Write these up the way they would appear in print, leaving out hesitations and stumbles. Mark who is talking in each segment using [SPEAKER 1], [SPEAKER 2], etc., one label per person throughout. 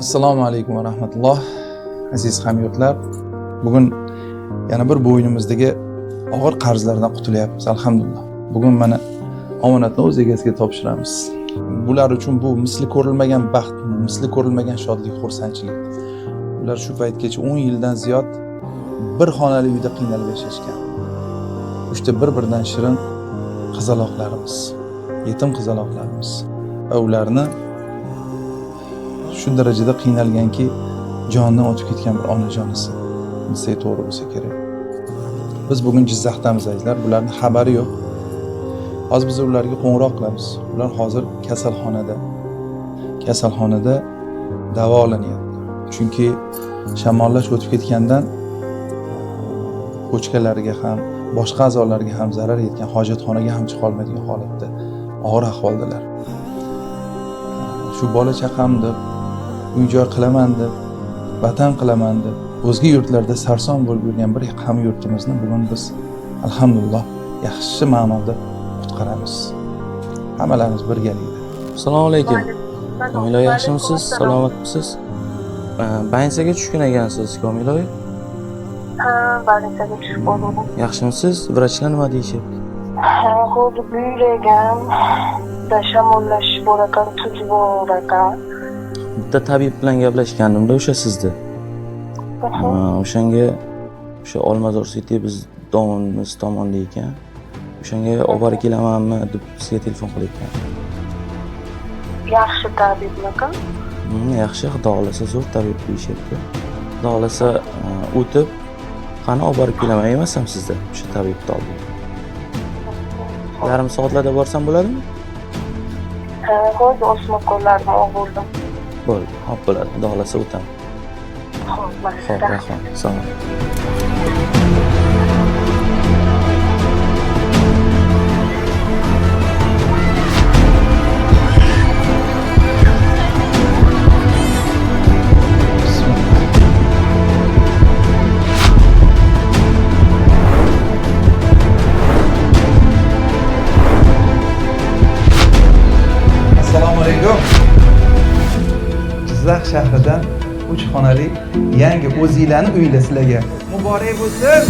[SPEAKER 1] Assalomu alaykum va rahmatulloh. Aziz hamyurtlar, bugun yana bir bo'ynimizdagi og'ir qarzlardan qutulyapmiz, alhamdulillah. Bugun mana omonatni o'z egasiga topshiramiz. Bular uchun bu misli ko'rilmagan baxt, misli ko'rilmagan shodlik, xursandchilik. Ular shu paytgacha 10 yildan ziyod bir xonali uyda qiynalib yashashgan. Uchta bir-biridan shirin qizaloqlarimiz, yetim qizaloqlarimiz va ularni shu darajada qiynalganki, jonidan o'tib ketgan bir onajonisi desak to'g'ri bo'lsa kerak. Biz bugun Jizzaxdamiz, azizlar, bularni xabari yo'q. Hozir biz ularga qo'ng'iroq qilamiz. Ular hozir kasalxonada. Kasalxonada davolanyapti. Chunki shamollash o'tib ketgandan pochkalariga ham, boshqa a'zolarga ham zarar yetgan, hojatxonaga ham chiqa olmaydigan holatda, og'ir ahvoldalar. Shu bola chaqam deb, uy joy qilaman deb, vatan qilaman deb, o'zga yurtlarda sarson bo'lib yurgan bir hamyurtimizni bugun biz alhamdulillah yaxshi ma'noda qutqaramiz. Hammalarimiz birgalikda.
[SPEAKER 2] Assalomu alaykum. Komila, yaxshimisiz? Salomatmisiz? Больница ga tushgan ekansiz, Komila.
[SPEAKER 3] Ha, больница ga tushib qoldim.
[SPEAKER 2] Yaxshimisiz? Vrachlar nima deyishyapti?
[SPEAKER 3] Ha, hozir buyragim da shamollash bor ekan, tuz bor ekan.
[SPEAKER 2] Bitta tabib bilan gaplashgandimda o'sha sizni. O'shanga o'sha Olmazor City biz domonimiz tomonda ekan. O'shanga olib borib kelamanmi deb sizga telefon qilayotgan.
[SPEAKER 3] Yaxshi tabibmikan?
[SPEAKER 2] Yaxshi, xudo xohlasa zo'r tabib deyishyapti. Xudo xohlasa o'tib qani olib borib kelaman emasam sizda o'sha tabibni oldiga. Yarim soatlarda borsam bo'ladimi?
[SPEAKER 3] Ha, hozir osma qo'llarim og'irdi.
[SPEAKER 2] Bo'ldi, hop bo'ladi. Xudo xohlasa o'taman.
[SPEAKER 3] Xo'p,
[SPEAKER 2] Xo'p,
[SPEAKER 3] mayli.
[SPEAKER 2] Rahmat. Salom.
[SPEAKER 1] Bismillah. Assalomu alaykum. Jizzax shahridan 3 xonali yangi o'zinglarni uylar sizlarga. Muborak bo'lsin.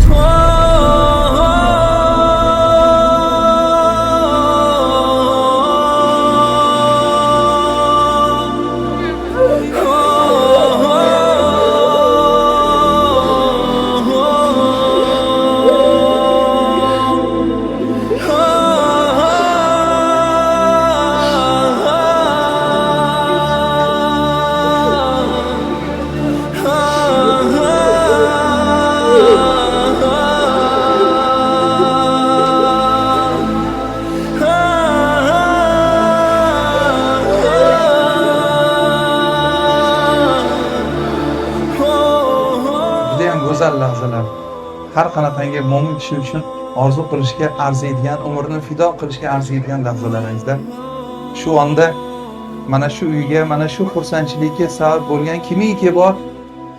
[SPEAKER 1] Juda ham go'zal lahzalar. Har qanaqangi mo'min kishi uchun orzu qilishga arziydigan, umrini fido qilishga arziydigan lahzalar, azizlar. Shu onda mana shu uyga, mana shu xursandchilikka sabab bo'lgan kimiki bor,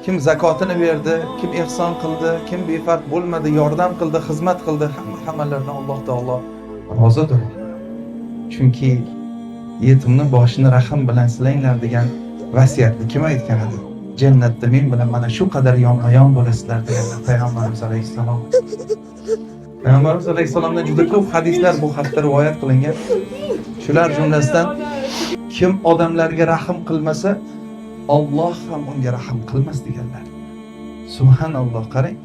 [SPEAKER 1] kim zakotini berdi, kim ehson qildi, kim befarq bo'lmadi, yordam qildi, xizmat qildi, hamma hammalaridan Alloh taolo rozidir. Chunki yetimni boshini rahm bilan silanglar degan vasiyatni kim aytgan edi? Jannatda men bilan mana shu qadar yonma-yon bo'lasizlar deganlar Payg'ambarimiz alayhissalom. Payg'ambarimiz alayhissalomdan juda ko'p hadislar bu haqda rivoyat qilingan. Shular jumlasidan kim odamlarga rahm qilmasa, Alloh ham unga rahm qilmas deganlar. Subhanalloh, qarang.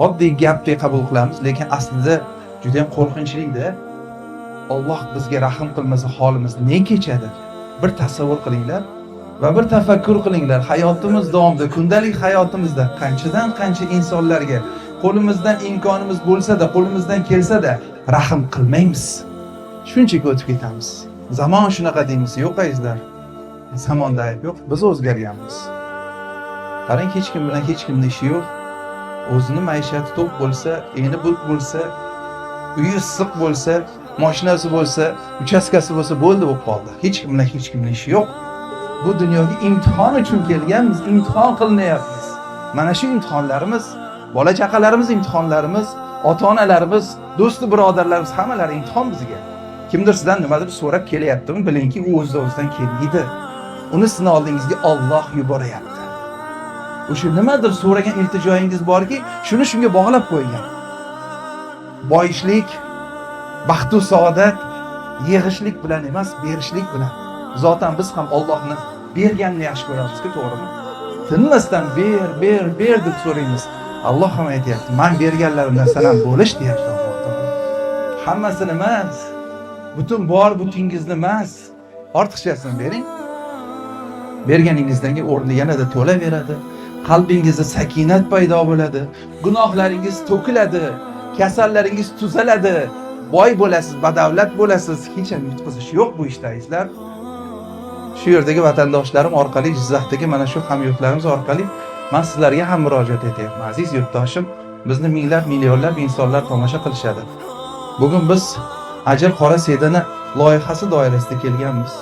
[SPEAKER 1] Oddiy gapdek qabul qilamiz, lekin aslida juda ham qo'rqinchli-da. Alloh bizga rahm qilmasa holimiz ne kechadi? Bir tasavvur qilinglar va bir tafakkur qilinglar. Hayotimiz davomida, kundalik hayotimizda qanchadan qancha insonlarga qo'limizdan imkonimiz bo'lsa-da, qo'limizdan kelsa-da rahm qilmaymiz. Shunchaki o'tib ketamiz. Zamon shunaqa deymiz, yo'q azizlar. Zamonda ayb yo'q, biz o'zgarganmiz. Qarang, hech kim bilan hech kimning ishi yo'q. O'zini maishati to'q bo'lsa, eni but bo'lsa, uyi issiq bo'lsa, mashinasi bo'lsa, uchastkasi bo'lsa bo'ldi bo'lib qoldi. Hech kim bilan hech kimning ishi yo'q. Bu dunyoga imtihon uchun kelganmiz, imtihon qilinyapmiz. Mana shu imtihonlarimiz, bola chaqalarimiz imtihonlarimiz, ota-onalarimiz, do'sti birodarlarimiz hammalari imtihon bizga. Kimdir sizdan nimadir so'rab kelyaptimi, bilingki, u o'z o'zidan kelmaydi. Uni sizni oldingizga Olloh yuborayapti. O'sha nimadir so'ragan iltijoyingiz borki, shuni shunga bog'lab qo'ygan. Boyishlik, baxtu saodat yig'ishlik bilan emas, berishlik bilan. Zotan biz ham Allohni berganini yaxshi ko'ramizku, to'g'rimi? Tinmasdan ber, ber, ber deb so'raymiz. Alloh ham aytyapti, men berganlarimdan san ham bo'lish deyapti Alloh taolo. Hammasini emas, butun bor butingizni emas, ortiqchasini bering. Berganingizdan keyin o'rni yanada to'laveradi. Qalbingizda sakinat paydo bo'ladi, gunohlaringiz to'kiladi, kasallaringiz tuzaladi, boy bo'lasiz, badavlat bo'lasiz. Hech ham yutqizish yo'q bu ishda azizlar. Shu yerdagi vatandoshlarim orqali, Jizzaxdagi mana shu hamyurtlarimiz orqali men sizlarga ham murojaat etyapman. Aziz yurtdoshim, bizni minglab, millionlab insonlar tomosha qilishadi. Bugun biz Ajr qora sedana loyihasi doirasida kelganmiz.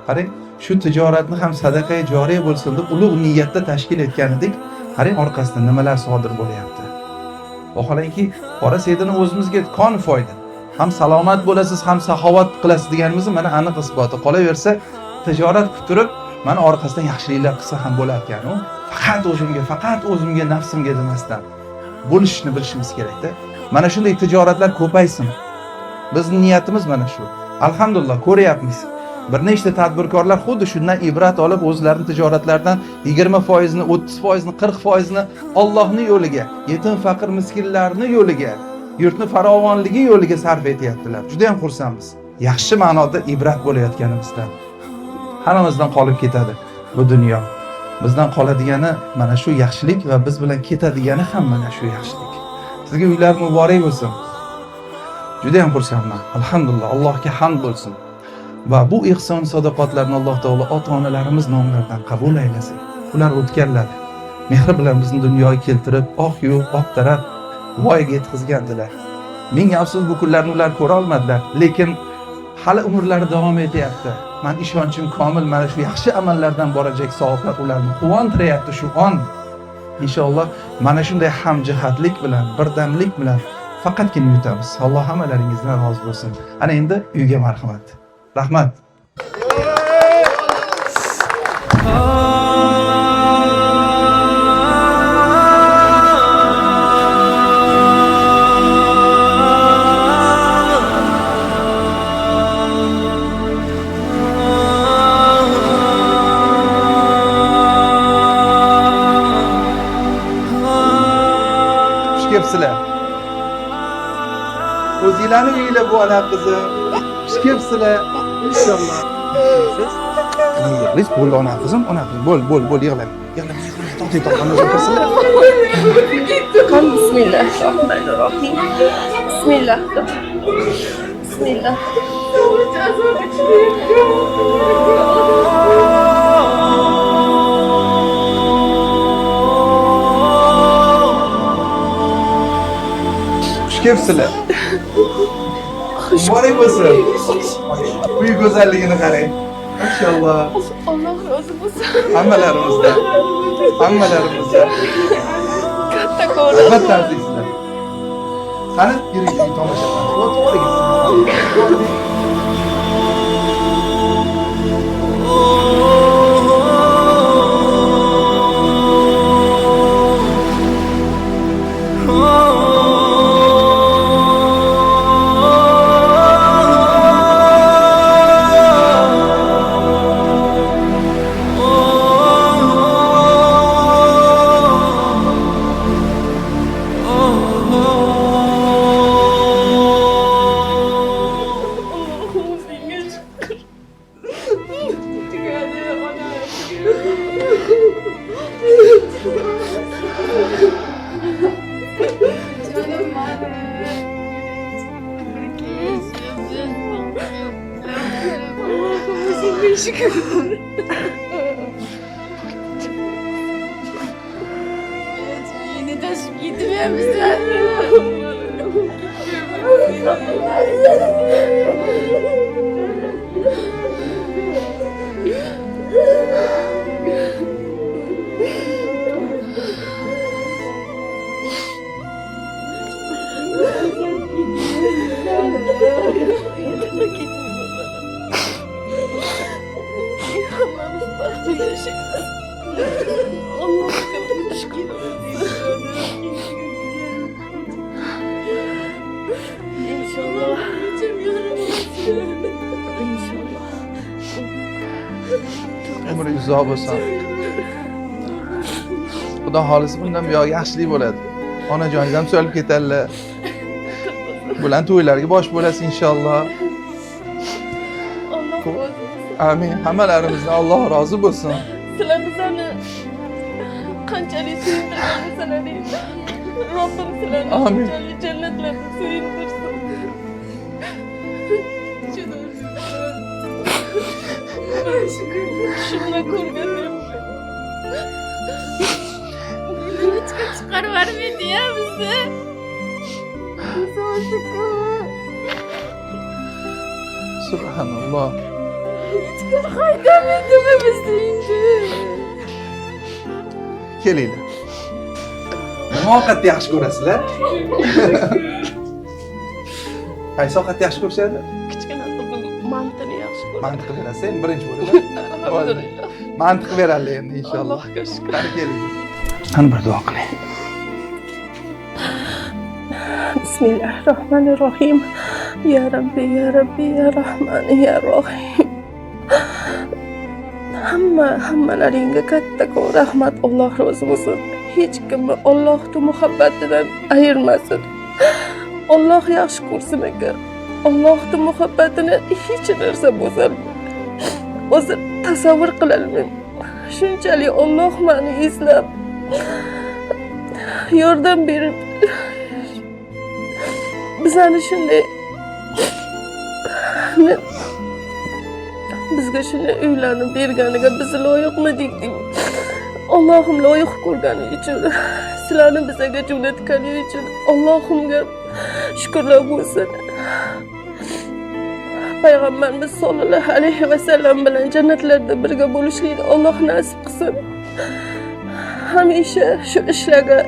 [SPEAKER 1] Qarang, shu tijoratni ham sadaqa joriya bo'lsin deb ulug' niyatda tashkil etgan edik. Qarang, orqasidan nimalar sodir bo'lyapti. Vaholanki, qora sedana o'zimizga kon foyda. Ham salomat bo'lasiz, ham saxovat qilasiz deganimizni mana aniq isboti. Qolaversa, tijorat qilib turib, mana orqasidan yaxshiliklar qilsa ham bo'lar ekan u. Faqat o'zimga, faqat o'zimga, nafsimga demasdan bo'lishni bilishimiz kerakda. Mana shunday tijoratlar ko'paysin. Bizning niyatimiz mana shu. Alhamdulillah ko'ryapmiz. Bir nechta tadbirkorlar xuddi shundan ibrat olib o'zlarining tijoratlaridan 20%ni, 30%ni, 40%ni Allohning yo'liga, yetim faqir miskinlarning yo'liga, yurtni farovonligi yo'liga sarf etyaptilar. Juda ham xursandmiz. Yaxshi ma'noda ibrat bo'layotganimizdan. Hammamizdan qolib ketadi bu dunyo. Bizdan qoladigani mana shu yaxshilik va biz bilan ketadigani ham mana shu yaxshilik. Sizga uylar muborak bo'lsin. Juda ham xursandman. Alhamdulillah, Allohga hamd bo'lsin. Va bu ihson sadaqatlarni Alloh taolo ota-onalarimiz nomlaridan qabul aylasin. Ular o'tganlar. Mehr bilan bizni dunyoga keltirib, oq yo'l, oq taraf voyaga yetkazgandilar. Ming afsus bu kunlarni ular ko'ra olmadilar, lekin hali umrlari davom etyapti. Men ishonchim komil, mana shu yaxshi amallardan borajak savoblar ularni quvontiryapti shu on. Inshaalloh mana shunday hamjihatlik bilan, birdamlik bilan faqatgina yutamiz. Alloh hammalaringizdan rozi bo'lsin. Ana endi uyga marhamat. Rahmat. Xush kelibsizlar. O'zinglarni uyinglar bu ona qizim. Xush kelibsizlar. Inshaalloh. Siz yig'laysiz, bo'ldi ona qizim, ona qizim, bo'l, bo'l, bo'l, yig'lama. Yig'lama, yig'lama, to'xtang, to'xtang, o'zim kirsinlar.
[SPEAKER 4] Bismillahirrahmanirrahim. Bismillah. Bismillah.
[SPEAKER 1] Xush kelibsizlar. Muborak bo'lsin. Uy go'zalligini qarang. Mashalloh.
[SPEAKER 4] Alloh rozi bo'lsin.
[SPEAKER 1] Hammalarimizda. Hammalarimizda.
[SPEAKER 4] Kattakon.
[SPEAKER 1] Albatta azizlar. Qani yuring, tomosha qilamiz.
[SPEAKER 4] O'zingga shukur. Tugadi ona. Jonim mani. Allohim o'zingga shukur. Yine taşıp gitmemişler. Allohga shukur. Inshaalloh. Inshaalloh.
[SPEAKER 1] Umringiz uzoq bo'lsin. Xudo xolisi bundan buyog'i yaxshilik bo'ladi. Onajoningiz ham tuzalib ketadilar. Bulan to'ylarga bosh bo'lasiz inshaalloh.
[SPEAKER 4] Alloh rozi bo'lsin.
[SPEAKER 1] Amin. Hammalarimizdan Alloh rozi bo'lsin.
[SPEAKER 4] Sizlar bizani qanchalik suyuntirgan bo'lsalaring, Robbim sizlarni shunchalik jannatlarda suyuntirsin. Shunga ko'rganim.
[SPEAKER 5] Hech kim chiqarib yubormaydi-ya bizni.
[SPEAKER 1] Subhanalloh.
[SPEAKER 5] Hech kim haydamaydimi bizni endi?
[SPEAKER 1] Kelinglar. Nima ovqatni yaxshi ko'rasizlar? Qaysi ovqatni yaxshi ko'rishadi?
[SPEAKER 4] Kichkina qizim mantini yaxshi ko'radi.
[SPEAKER 1] Mantiq berasiz endi birinchi bo'lib.
[SPEAKER 4] Alhamdulillah.
[SPEAKER 1] Mantiq beradi endi inshaalloh.
[SPEAKER 4] Allohga shukr.
[SPEAKER 1] Qani keling. Qani bir duo qiling.
[SPEAKER 4] Bismillahirrohmanirrohim. Ya Rabbi, ya Rabbi, ya Rahman, ya Rohim. Hammalaringga kattakon rahmat. Alloh rozi bo'lsin. Hech kimni Allohning muhabbatidan ayirmasin. Alloh yaxshi ko'rsin ekan. Allohning muhabbatini hech narsa buzolmaydi. O'zi tasavvur qilolmayman. Shunchalik Alloh meni eslab yordam berib bizani shunday bizga shunday uylarni berganiga biz loyiqmidik deyman. Allohim loyiq ko'rgani uchun, sizlarni bizga jo'natgani uchun Allohimga shukrlar bo'lsin. Payg'ambarimiz sollallohu alayhi vasallam bilan jannatlarda birga bo'lishlikni Alloh nasib qilsin. Hamisha shu ishlarga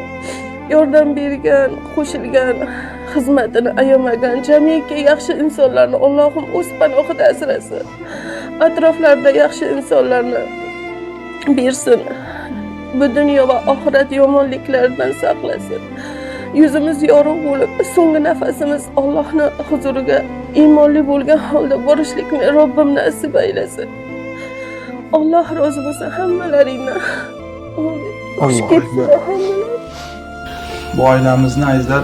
[SPEAKER 4] yordam bergan, qo'shilgan, xizmatini ayamagan jamiyatga yaxshi insonlarni Allohim o'z panohida asrasin. Atroflarda yaxshi insonlarni bersin. Bu dunyo va oxirat yomonliklaridan saqlasin. Yuzimiz yorug' bo'lib, so'nggi nafasimiz Allohning huzuriga iymonli bo'lgan holda borishlikni Robbim nasib aylasin. Alloh rozi bo'lsin hammalaringdan. Xush kelibsizlar hammalar.
[SPEAKER 1] Bu oilamizni azizlar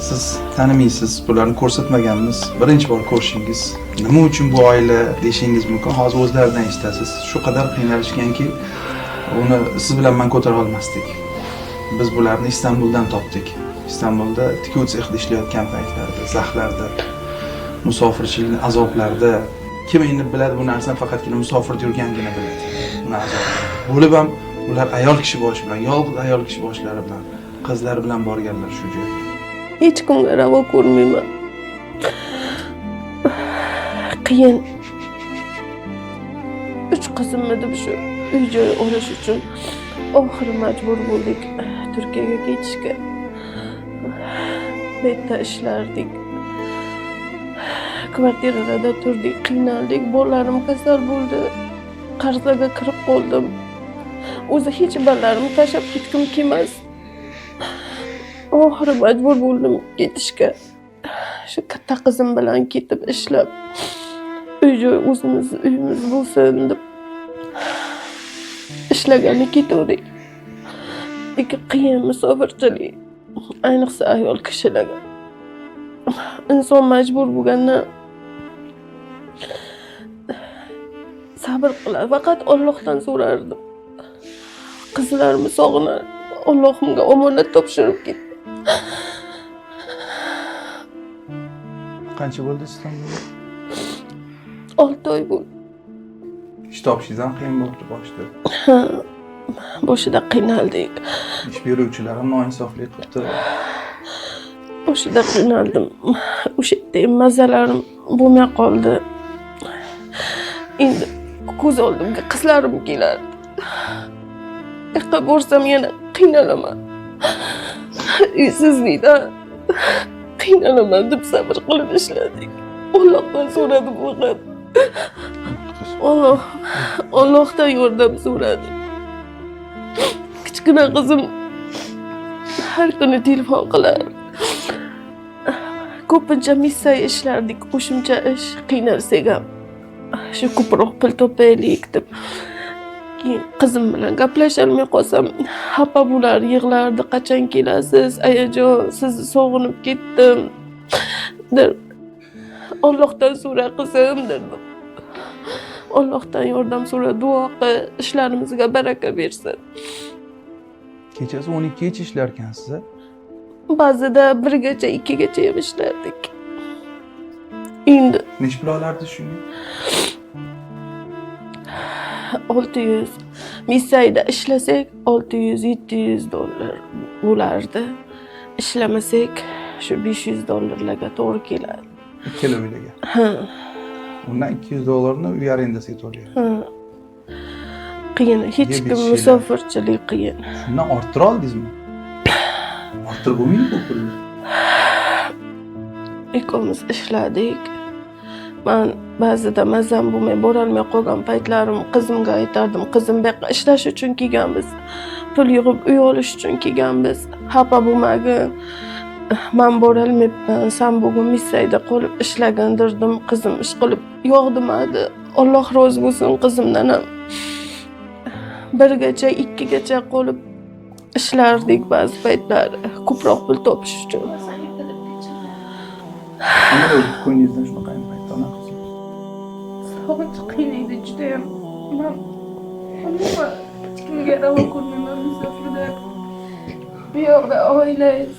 [SPEAKER 1] siz tanimaysiz, bularni ko'rsatmaganmiz. Birinchi bor ko'rishingiz. Nima uchun bu oila deyishingiz mumkin. Hozir o'zlaridan eshitasiz. Shu qadar qiynalishganki, uni siz bilan men ko'tara olmasdik. Biz bularni Istanbuldan topdik. Istanbulda tikuv sexida ishlayotgan paytlarida, zaxlarda, musofirchilik azoblarida kim endi biladi bu narsani, faqatgina musofirda yurgangina biladi. Uni azobini. Bo'lib ham ular ayol kishi boshi bilan, yolg'iz ayol kishi boshlari bilan, qizlari bilan borganlar shu joyga.
[SPEAKER 4] Hech kimga ravo ko'rmayman. Qiyin. 3 qizimni deb shu uy joy olish uchun oxiri majbur bo'ldik Turkiyaga ketishga. Bu yerda ishlardik. Kvartiralarda turdik, qiynaldik. Bolalarim kasal bo'ldi. Qarzlarga kirib qoldim. O'zi hech bolalarimni tashlab ketgim kelmas. Oxiri majbur bo'ldim ketishga. Shu katta qizim bilan ketib ishlab, uy joy o'zimiz uyimiz bo'lsin deb ishlagani ketuvdik. Lekin qiyin musofirchilik, ayniqsa ayol kishilarga. Inson majbur bo'lganda sabr qiladi. Faqat Allohdan so'rardim. Qizlarimni sog'inardim. Allohimga omonat topshirib ketdim.
[SPEAKER 1] Qancha bo'ldi Istanbulda?
[SPEAKER 4] 6 oy bo'ldi.
[SPEAKER 1] Ish topishingiz ham qiyin bo'ldi boshida.
[SPEAKER 4] Ha, boshida qiynaldik.
[SPEAKER 1] Ish beruvchilar ham noinsoflik qilibdi.
[SPEAKER 4] Boshida qiynaldim. O'sha yerda mazalarim bo'lmay qoldi. Endi ko'z oldimga qizlarim kelardi. Yoqqa borsam yana qiynalaman. Uysizlikdan qiynalaman deb sabr qilib ishladik. Allohdan so'radim faqat. Allohdan yordam so'radim. Kichkina qizim har kuni telefon qilar. Ko'pincha missay ishlardik, qo'shimcha ish, qiynalsak ham shu ko'proq pul topaylik deb. Keyin qizim bilan gaplasholmay qolsam xafa bo'lar, yig'lardi, qachon kelasiz ayajon, sizni sog'inib ketdim der. Allohdan so'ra qizim derdim. Allohdan yordam so'ra, duo qil, ishlarimizga baraka bersin.
[SPEAKER 1] Kechasi 12gacha ishlarkansiz a?
[SPEAKER 4] Ba'zida 1gacha, 2gacha ham ishlardik. Endi
[SPEAKER 1] necha pul olardi shunga?
[SPEAKER 4] 600. Missayda ishlasak 600-700 dollar bo'lardi. Ishlamasak shu 500 dollarlarga to'g'ri keladi.
[SPEAKER 1] Ikkala uylarga.
[SPEAKER 4] Ha.
[SPEAKER 1] Undan 200 dollarni uy arendasiga to'laydi.
[SPEAKER 4] Ha. Qiyin, hech kim musofirchilik qiyin.
[SPEAKER 1] Shundan orttira oldingizmi? Orttirib bo'lmaydi bu pulni.
[SPEAKER 4] Ikkovimiz ishladik. Man ba'zida mazam bo'lmay borolmay qolgan paytlarim qizimga aytardim, qizim bu yoqqa ishlash uchun kelganmiz, pul yig'ib uy olish uchun kelganmiz, xafa bo'lmagin, man borolmayapman, san bugun missayda qolib ishlagin derdim. Qizim ish qilib yo'q demadi. Alloh rozi bo'lsin qizimdan ham. 1gacha, 2gacha qolib ishlardik ba'zi paytlar ko'proq pul topish uchun.
[SPEAKER 1] Nima ko'nglingizdan shunaqa paytda ona qizim?
[SPEAKER 6] Sog'inch qiynaydi judayam. Man umuman hech kimga ravo ko'rmayman musofirda. Bu yoqda oilangiz,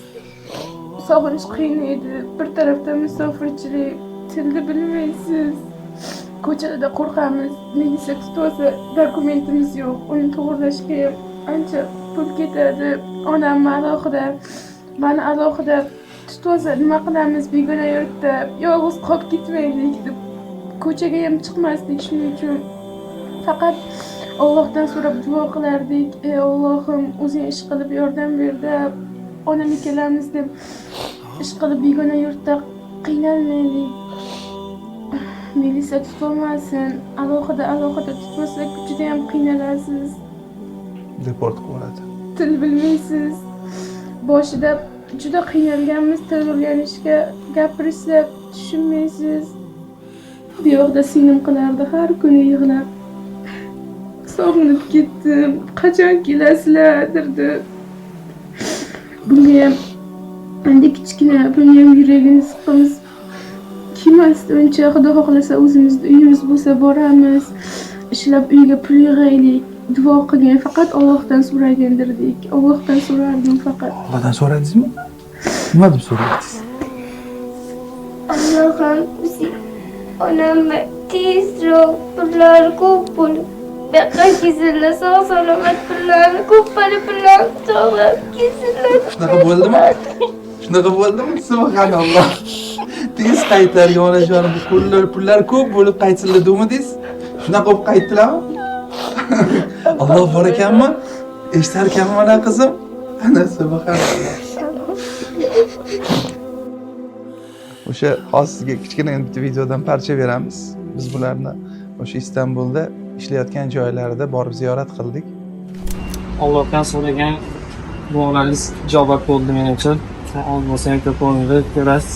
[SPEAKER 6] sog'inch qiynaydi. Bir tarafdan musofirchilik, tilni bilmaysiz. Ko'chada qo'rqamiz. Militsiya tutib olsa dokumentimiz yo'q. Uni to'g'irlashga ham ancha pul ketadi. Onamni alohida, mani alohida tutib olsa nima qilamiz begona yurtda, yolg'iz qolib ketmaylik deb ko'chaga ham chiqmasdik. Shuning uchun faqat Allohdan so'rab duo qilardik. Ey Allohim, o'zing ish qilib yordam ber deb, onam ikkalamiz deb ish qilib begona yurtda qiynalmaylik. Militsiya tutolmasin, alohida alohida tutmasa juda ham qiynalasiz.
[SPEAKER 1] Deport qiladi.
[SPEAKER 6] Til bilmaysiz. Boshida juda qiynalganmiz til o'rganishga, gapirishsa tushunmaysiz. Bu yoqda singlim qilardi har kuni yig'lab. Sog'inib ketdim, qachon kelasizlar derdi. Bunga ham endi kichkina, buni ham yuragini siqqimiz kelmasdi uncha. Xudo xohlasa o'zimizni uyimiz bo'lsa boramiz, ishlab uyga pul yig'aylik. Duo qilgan, faqat Allohdan so'ragin derdik. Allohdan so'rardim faqat.
[SPEAKER 1] Allohdan so'radingizmi? Nima deb so'radingiz?
[SPEAKER 7] Allohim bizni onamni tezroq pullari ko'p bo'lib bu yoqqa kelsinlar, sog' salomat pullari ko'p bo'lib pullar to'g'rab kelsinlar.
[SPEAKER 1] Shunaqa bo'ldimi? Shunaqa bo'ldimi? Subhanalloh. Tez qaytargan onajonim, bu pullar ko'p bo'lib qaytsinlar demidingiz? Shunaqa bo'lib qaytdilarmi? Alloh bor ekanmi? Eshitar ekanmi mana qizim? Ana subhanalloh. O'sha hozir sizga kichkina bitta videodan parcha beramiz. Biz bularni o'sha Istanbulda ishlayotgan joylarida borib ziyorat qildik.
[SPEAKER 8] Allohdan so'ragan duolaringiz ijobat bo'ldi menimcha. Oz bo'lsa ham ko'p bo'lmaydi, ko'rasiz.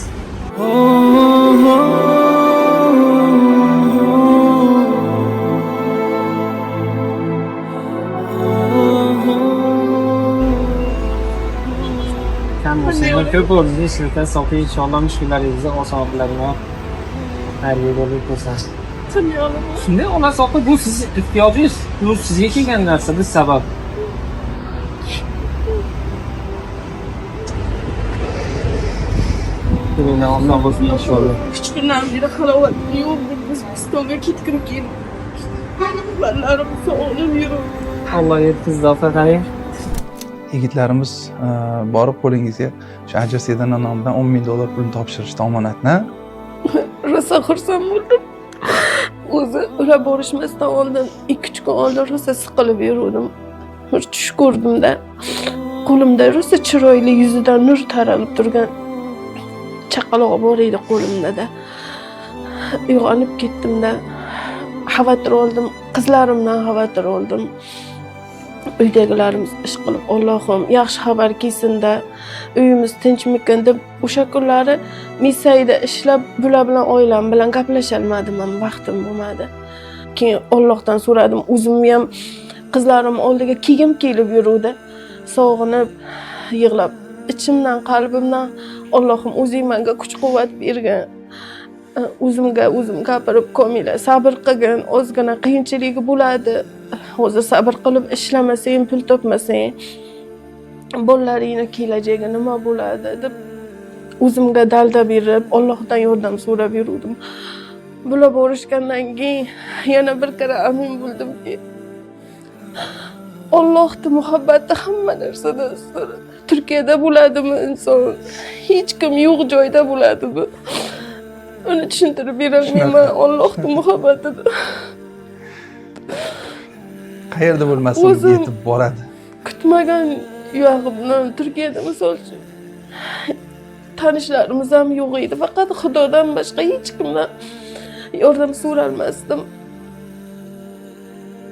[SPEAKER 8] Kam bo'lsa ham ko'p bo'ldi, ishlatasiz, sofiy inshaalloh mushkullaringizni oson qiladigan xayrli bo'lib ko'rsangiz. Shunday ona soqi, bu sizni ehtiyojingiz, bu sizga kelgan narsa, bu sabab. Alloh bo'lsin inshaalloh.
[SPEAKER 4] Uch kundan beri halovat yo'q, O'zbekistonga ketgim keldi. Bolalarim sog'inib yuribdi.
[SPEAKER 8] Alloh yetkazdi, opa qarang.
[SPEAKER 1] Yigitlarimiz borib qo'lingizga o'sha Ajr Sedana nomidan $10,000 pulni topshirishdi omonatni.
[SPEAKER 4] Rosa xursand bo'ldim. O'zi ular borishmasdan oldin 2-3 kun oldin rosa siqilib yuruvdim. Bir tush ko'rdimda. Qo'limda rosa chiroyli, yuzidan nur taralib turgan chaqaloq bor edi qo'limda-da. Uyg'onib ketdim-da. Xavotir oldim, qizlarimdan xavotir oldim. Uydagilarimiz ish qilib, Allohim yaxshi xabar kelsin-da, uyimiz tinchmikin deb o'sha kunlari Missayda ishlab, bular bilan oilam bilan gaplasholmadim ham, vaqtim bo'lmadi. Keyin Allohdan so'radim, o'zimni ham qizlarim oldiga kiyim kelib yuruvdi. Sog'inib, yig'lab, ichimdan, qalbimdan Allohim o'zing menga kuch-quvvat bergin. O'zimga o'zim gapirib, Komila sabr qilgin, ozgina qiyinchiligi bo'ladi. Hozir sabr qilib ishlamasang, pul topmasang, bolalaringni kelajagi nima bo'ladi deb o'zimga dalda berib, Allohdan yordam so'rab yuruvdim. Bular borishgandan keyin yana bir karra amin bo'ldimki, Allohning muhabbati hamma narsadan ustun. Turkiyada bo'ladimi inson? Hech kim yo'q joyda bo'ladimi? Uni tushuntirib berolmayman Allohning muhabbatini.
[SPEAKER 1] Qayerda bo'lmasin yetib boradi.
[SPEAKER 4] Kutmagan yo'g'imdan Turkiyada misol uchun tanishlarimiz ham yo'q edi. Faqat Xudodan boshqa hech kimdan yordam so'ralmasdim.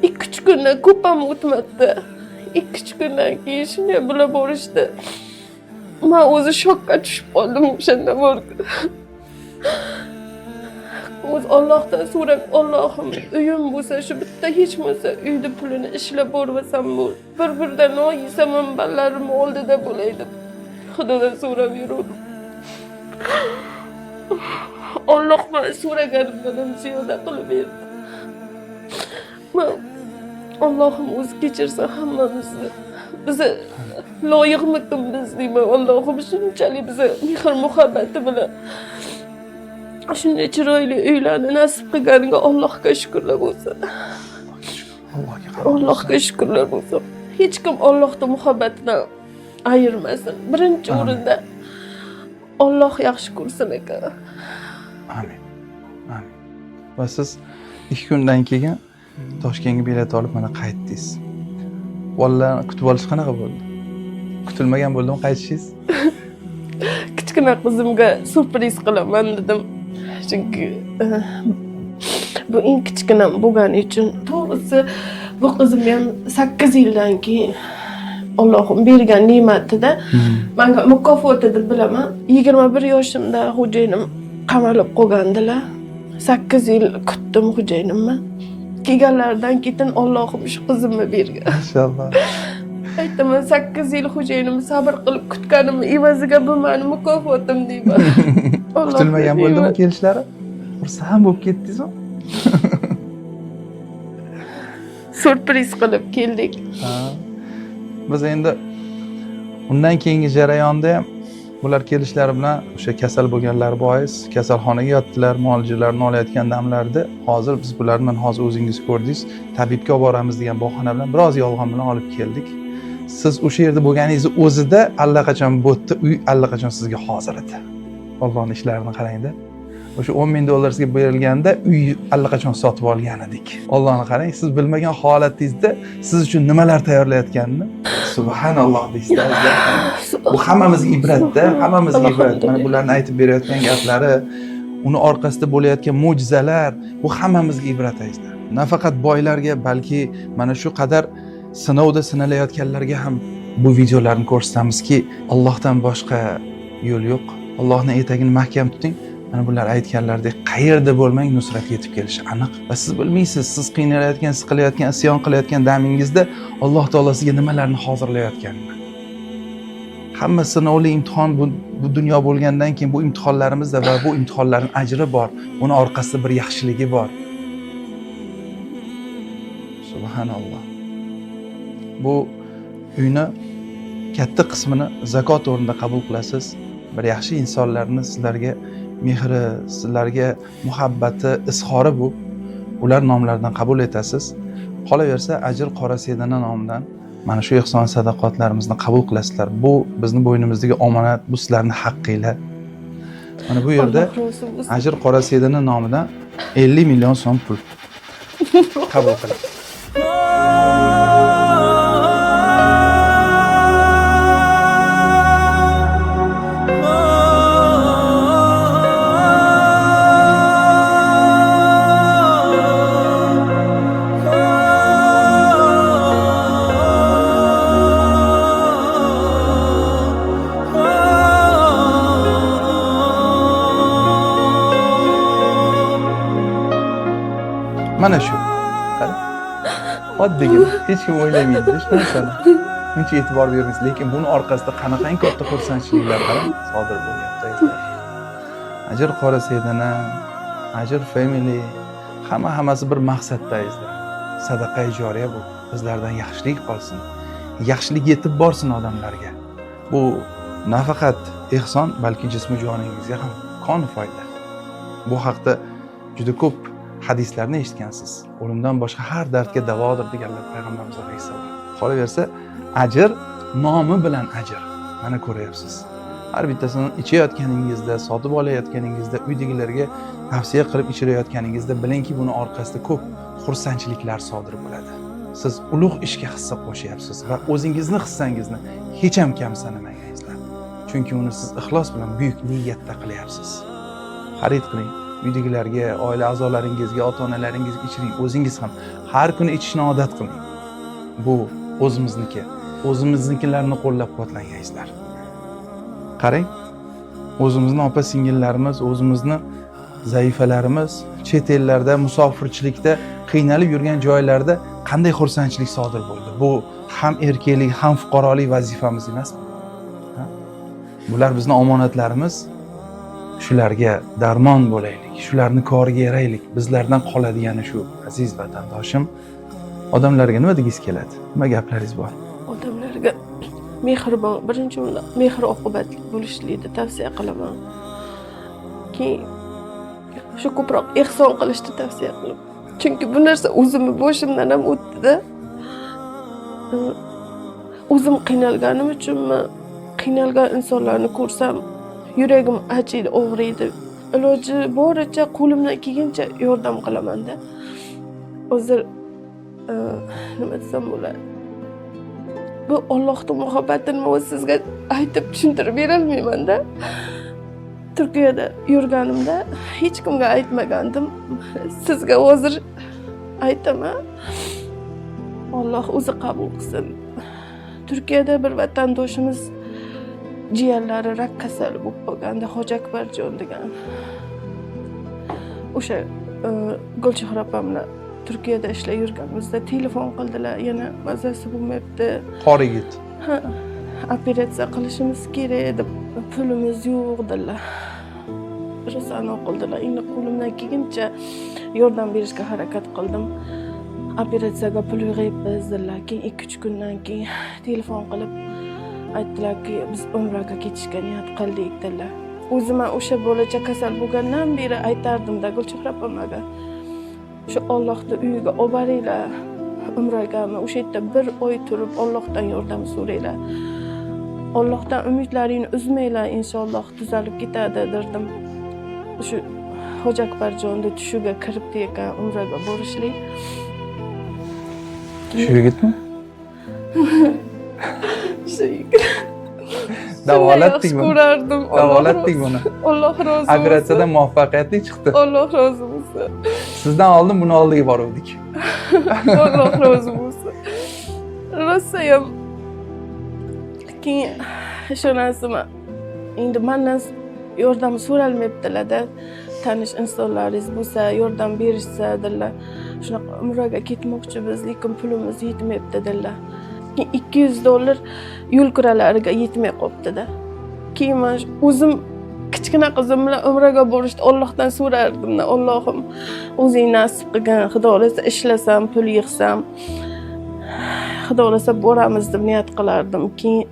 [SPEAKER 4] 2-3 kundan ko'p ham o'tmadi. 2-3 kundan keyin shunday bular borishdi. Men o'zi shokka tushib qoldim o'shanda borib. O'z Allohdan so'rab, Allohim uyim bo'lsa shu bitta hech bo'lmasa uyni pulini ishlab bormasam bo'l. Bir-birdan non yesam ham bolalarim oldida bo'lay deb Xudodan so'rab yurdim. Alloh meni so'raganimdan ham ziyoda qilib berdi. Men Allohim o'zi kechirsin hammamizni. Bizni loyiqmikin biz deyman. Allohim shunchalik bizni mehr muhabbati bilan shunday chiroyli uylarni nasib qilganiga Allohga shukrlar bo'lsin. Allohga shukrlar bo'lsin. Hech kim Allohning muhabbatidan ayirmasin. Birinchi o'rinda Alloh yaxshi ko'rsin ekan.
[SPEAKER 1] Amin. Amin. Va siz 2 kundan keyin Toshkentga bilet olib mana qaytdingiz. Bolalarni kutib olish qanaqa bo'ldi? Kutilmagan bo'ldimi qaytishingiz?
[SPEAKER 4] Kichkina qizimga syurpriz qilaman dedim. Chunki bu eng kichkinam bo'lgani uchun. To'g'risi bu qizim ham 8 yildan keyin Allohim bergan ne'matida menga mukofoti deb bilaman. 21 yoshimda xo'jayinim qamalib qolgandilar. 8 yil kutdim xo'jayinimni. Kelganlaridan keyin Allohim shu qizimni bergan.
[SPEAKER 1] Inshaalloh.
[SPEAKER 4] Aytaman 8 yil xo'jayinimni sabr qilib kutganim evaziga bu meni mukofotim deyman.
[SPEAKER 1] Kutilmagan bo'ldimi kelishlari? Xursand bo'lib ketdingizmi?
[SPEAKER 4] Syurpriz qilib keldik.
[SPEAKER 1] Biz endi undan keyingi jarayonda ham bular kelishlari bilan o'sha kasal bo'lganlari bois kasalxonaga yotdilar, muolajalarni olayotgan damlarda hozir biz bularni mana hozir o'zingiz ko'rdingiz, tabibga olib boramiz degan bahona bilan biroz yolg'on bilan olib keldik. Siz o'sha yerda bo'lganingizni o'zida allaqachon bu yerda uy allaqachon sizga hozir edi. Allohning ishlarini qarangda. O'sha $10,000 sizga berilganda uy allaqachon sotib olgan edik. Allohni qarang, siz bilmagan holatingizda siz uchun nimalar tayyorlayotganini subhanalloh deysizlar. Bu hammamizga ibratda, hammamizga ibrat. Mana bularni aytib berayotgan gaplari, uni orqasida bo'layotgan mo'jizalar, bu hammamizga ibrat azizlar. Nafaqat boylarga, balki mana shu qadar sinovda sinalayotganlarga ham bu videolarni ko'rsatamizki, Allohdan boshqa yo'l yo'q. Allohning etagini mahkam tuting. Mana bular aytganlaridek qayerda bo'lmang nusrat yetib kelishi aniq. Va siz bilmaysiz, siz qiynalayotgan, siqilayotgan, isyon qilayotgan damingizda Alloh taolo sizga nimalarni hozirlayotganini. Hamma sinovli imtihon bu dunyo bo'lgandan keyin bu imtihonlarimizda va bu imtihonlarning ajri bor, uni orqasida bir yaxshiligi bor. Subhanalloh. Bu uyni katta qismini zakot o'rnida qabul qilasiz. Bir yaxshi insonlarni sizlarga mehri, sizlarga muhabbati, izhori bu. Ular nomlaridan qabul etasiz. Qolaversa ajr qora sedana nomidan mana shu ehson sadaqotlarimizni qabul qilasizlar. Bu bizni bo'ynimizdagi omonat, bu sizlarning haqqinglar. Mana bu yerda ajr qora sedana nomidan 50 million so'm pul qabul qiling. Mana shu. Oddiygina, hech kim o'ylamaydi hech narsani. Uncha e'tibor bermaysiz, lekin buni orqasida qanaqangi katta xursandchiliklar qarang sodir bo'lyapti azizlar. Ajr Qora Saydana, Ajr Family, hammasi bir maqsadda azizlar. Sadaqa joriya bu. Bizlardan yaxshilik qolsin. Yaxshilik yetib borsin odamlarga. Bu nafaqat ehson, balki jismi joningizga ham kon foyda. Bu haqda juda ko'p hadislarni eshitgansiz. O'limdan boshqa har dardga davodir deganlar payg'ambarimiz alayhissalom. Qolaversa, ajr nomi bilan ajr. Mana ko'ryapsiz. Har bittasini ichayotganingizda, sotib olayotganingizda, uydagilarga tavsiya qilib ichirayotganingizda bilingki, buni orqasida ko'p xursandchiliklar sodir bo'ladi. Siz ulug' ishga hissa qo'shyapsiz va o'zingizni hissangizni hech ham kam sanamang azizlar. Chunki uni siz ixlos bilan buyuk niyatda qilyapsiz. Xarid qiling, uydagilarga, oila a'zolaringizga, ota-onalaringizga ichiring, o'zingiz ham har kuni ichishni odat qiling. Bu o'zimizniki, o'zimiznikilarni qo'llab-quvvatlang azizlar. Qarang, o'zimizni opa-singillarimiz, o'zimizni zaifalarimiz chet ellarda, musofirchilikda qiynalib yurgan joylarda qanday xursandchilik sodir bo'ldi. Bu ham erkaklik, ham fuqarolik vazifamiz emasmi? Bular bizni omonatlarimiz. Shularga darmon bo'laylik, shularni koriga yaraylik. Bizlardan qoladigani shu, aziz vatandoshim. Odamlarga nima degingiz keladi? Nima gaplaringiz bor?
[SPEAKER 4] Odamlarga mehribon, birinchi o'rinda mehr oqibatli bo'lishlikni tavsiya qilaman. Keyin shu ko'proq ehson qilishni tavsiya qilaman. Chunki bu narsa o'zimni boshimdan ham o'tdi-da. O'zim qiynalganim uchunmi, qiynalgan insonlarni ko'rsam yuragim achiydi, og'riydi. Iloji boricha, qo'limdan kelgancha yordam qilamanda. Hozir nima desam bo'ladi? Bu Allohning muhabbatini men sizga aytib tushuntirib berolmayman-da. Turkiyada yurganimda hech kimga aytmagandim. Sizga hozir aytaman. Alloh o'zi qabul qilsin. Turkiyada bir vatandoshimiz jiyanlari rak kasali bo'lib qolganda, Hoji Akbarjon degan. O'sha Gulchehra opam bilan Turkiyada ishlab yurganimizda telefon qildilar, yana mazasi bo'lmayapti.
[SPEAKER 1] Qori yigit.
[SPEAKER 4] Ha, operatsiya qilishimiz kerak deb, pulimiz yo'q dedilar. Rosa qildilar. Endi qo'limdan kelgancha yordam berishga harakat qildim. Operatsiyaga pul yig'yapmiz dedilar. Keyin 2-3 kundan keyin telefon qilib aytdilarki, biz umraga ketishga niyat qildik dedilar. O'zim ham o'sha bolacha kasal bo'lgandan beri aytardim-da Gulchehra opamaga. Shu Allohni uyiga olib boringlar umragami, o'sha yerda bir oy turib Allohdan yordam so'ranglar. Allohdan umidlaringni uzmanglar, inshaalloh tuzalib ketadi derdim. Shu Hoji Akbarjonni tushiga kiribdi ekan umraga borishlik.
[SPEAKER 1] Shu yigitmi?
[SPEAKER 4] Shu yigit.
[SPEAKER 1] Davolatdik
[SPEAKER 4] Shunday
[SPEAKER 1] buni.
[SPEAKER 4] ko'rardim.
[SPEAKER 1] Davolatdik buni.
[SPEAKER 4] Alloh rozi bo'lsin.
[SPEAKER 1] Operatsiyadan muvaffaqiyatli chiqdi.
[SPEAKER 4] Alloh rozi bo'lsin.
[SPEAKER 1] Sizdan oldin buni oldiga boruvdik.
[SPEAKER 4] Alloh rozi bo'lsin. Rosayam keyin ishonasizmi? Endi mandan yordam so'ralmayaptilar-da. Tanish insonlaringiz bo'lsa, yordam berishsa dedilar. Shunaqa umraga ketmoqchimiz, lekin pulimiz yetmayapti dedilar. Keyin $200 yo'l kiralariga yetmay qolibdi-da. Keyin men o'zim kichkina qizim bilan umraga borishni Allohdan so'rardim. Allohim, o'zing nasib qilgin, Xudo xohlasa ishlasam, pul yig'sam, Xudo xohlasa boramiz deb niyat qilardim. Keyin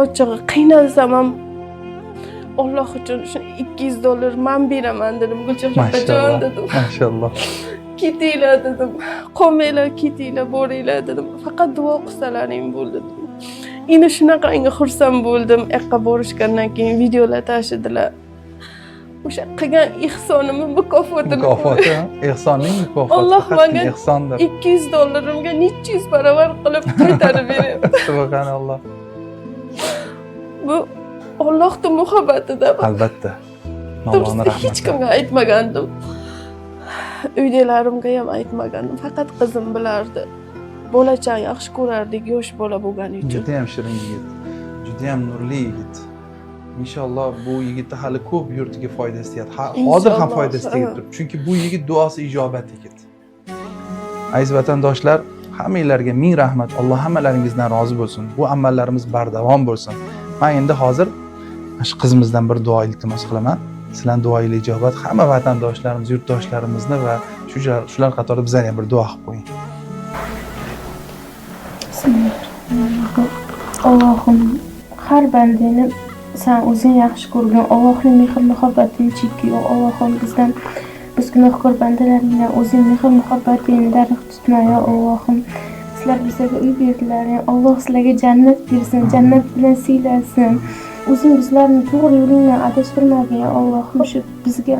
[SPEAKER 4] ochig'i qiynalsam ham Alloh uchun shu $200 man beraman dedim. Gulchehra opajon dedim.
[SPEAKER 1] Mashalloh.
[SPEAKER 4] Ketinglar dedim. Qolmanglar, ketinglar, boringlar dedim. Faqat duo qilsalaring bo'ldi dedim. Endi shunaqangi xursand bo'ldim. Yoqqa borishgandan keyin videolar tashidilar. O'sha qilgan ehsonimni mukofotini
[SPEAKER 1] Mukofoti, ehsonning mukofoti.
[SPEAKER 4] Alloh
[SPEAKER 1] faqatgina
[SPEAKER 4] menga
[SPEAKER 1] ehsondir.
[SPEAKER 4] $200 necha yuz barobar qilib qaytarib beryapti.
[SPEAKER 1] Subhanalloh.
[SPEAKER 4] Bu Allohning muhabbatida.
[SPEAKER 1] Albatta. Mavloni
[SPEAKER 4] To'g'risi hech
[SPEAKER 1] rahmati.
[SPEAKER 4] kimga aytmagandim. Uydagilarimga ham aytmagandim. Faqat qizim bilardi. Bolachani yaxshi ko'rardik, yosh bola bo'lgani uchun.
[SPEAKER 1] Juda ham shirin yigit. Juda ham nurli yigit. Inshaalloh bu yigitni hali ko'p yurtiga foydasi tegadi. Hozir ham
[SPEAKER 4] Inshaalloh,
[SPEAKER 1] foydasi tegib
[SPEAKER 4] ha.
[SPEAKER 1] turibdi. Chunki bu yigit duosi ijobat yigit. Aziz vatandoshlar, hammanglarga ming rahmat. Alloh hammalaringizdan rozi bo'lsin. Bu amallarimiz bardavom bo'lsin. Men endi hozir mana shu qizimizdan bir duo iltimos qilaman. Sizlarning duoinglar ijobat, hamma vatandoshlarimiz, yurtdoshlarimizni va shular qatorida bizlarni ham bir duo qilib qo'ying.
[SPEAKER 6] Bismillahirrohmanirrohim. Allohim, har bandani san o'zing yaxshi ko'rgin. Allohning mehr muhabbatini cheki yo'q. Allohim, bizdan, biz gunohkor bandalaringdan o'zing mehr muhabbatingni darig' tutma, yo Allohim. Sizlar bizlarga uy berdilaring, Alloh sizlarga jannat bersin, jannat bilan siylasin. O'zing bizlarni to'g'ri yo'lingdan adashtirmagin, yo Allohim. Shu bizga,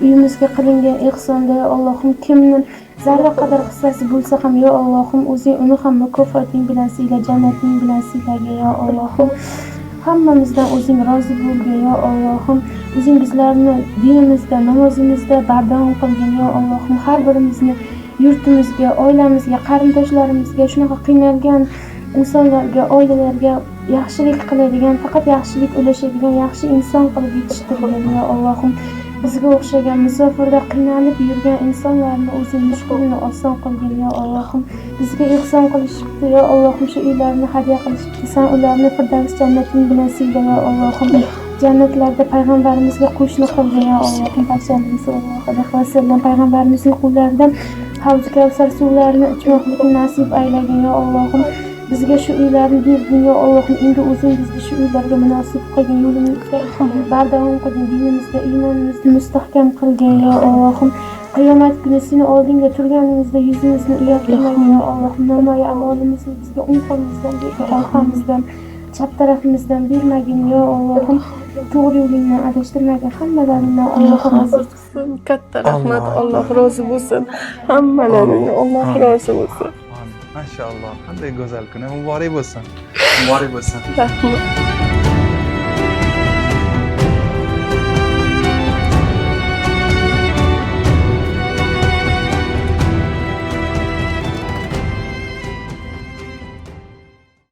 [SPEAKER 6] uyimizga qilingan ehsonda, yo Allohim, kimni zarra qadar hissasi bo'lsa ham, yo Allohim, o'zing uni ham mukofoting bilan siyla, jannating bilan siylagin, yo Allohim. Hammamizdan o'zing rozi bo'lgin, yo Allohim. O'zing bizlarni dinimizda, namozimizda bardavom qilgin, yo Allohim. Har birimizni yurtimizga, oilamizga, qarindoshlarimizga, shunaqa qiynalgan insonlarga, oilalarga yaxshilik qiladigan, faqat yaxshilik ulashadigan yaxshi inson qilib yetishtirgin, yo Allohim. Bizga o'xshagan musofirda qiynalib yurgan insonlarni o'zing mushkulini oson qilgin, yo Allohim. Bizga ehson qilishibdi, yo Allohim, shu uylarni hadya qilishibdi. San ularni Firdavs jannating bilan siyla, yo Allohim. Jannatlarda payg'ambarimizga qo'shni qilgin, yo Allohim. Payshanamiz sollallohu alayhi vasallam payg'ambarimizning qo'llaridan Havzi Kavsar suvlarini ichmoqlikni nasib aylagin, yo Allohim. Bizga shu uylarni berding, yo Allohim. Endi o'zing bizni shu uylarga munosib qilgin, yo'limizda bardavom qilgin, dinimizda iymonimizni mustahkam qilgin, yo Allohim. Qiyomat kuni seni oldingda turganimizda yuzimizni uyaltirmagin, yo Allohim. Nomai a'molimizni bizga o'ng qo'limizdan, orqamizdan, chap tarafimizdan bermagin, yo Allohim. To'g'ri yo'lingdan adashtirmagin hammalaringdan, Alloh rozi
[SPEAKER 4] Bo'lsin. Katta rahmat, Alloh rozi bo'lsin. Hammalaringdan Alloh rozi bo'lsin.
[SPEAKER 1] Mashalloh, qanday go'zal kun. Muborak bo'lsin. Muborak bo'lsin.
[SPEAKER 4] Rahmat.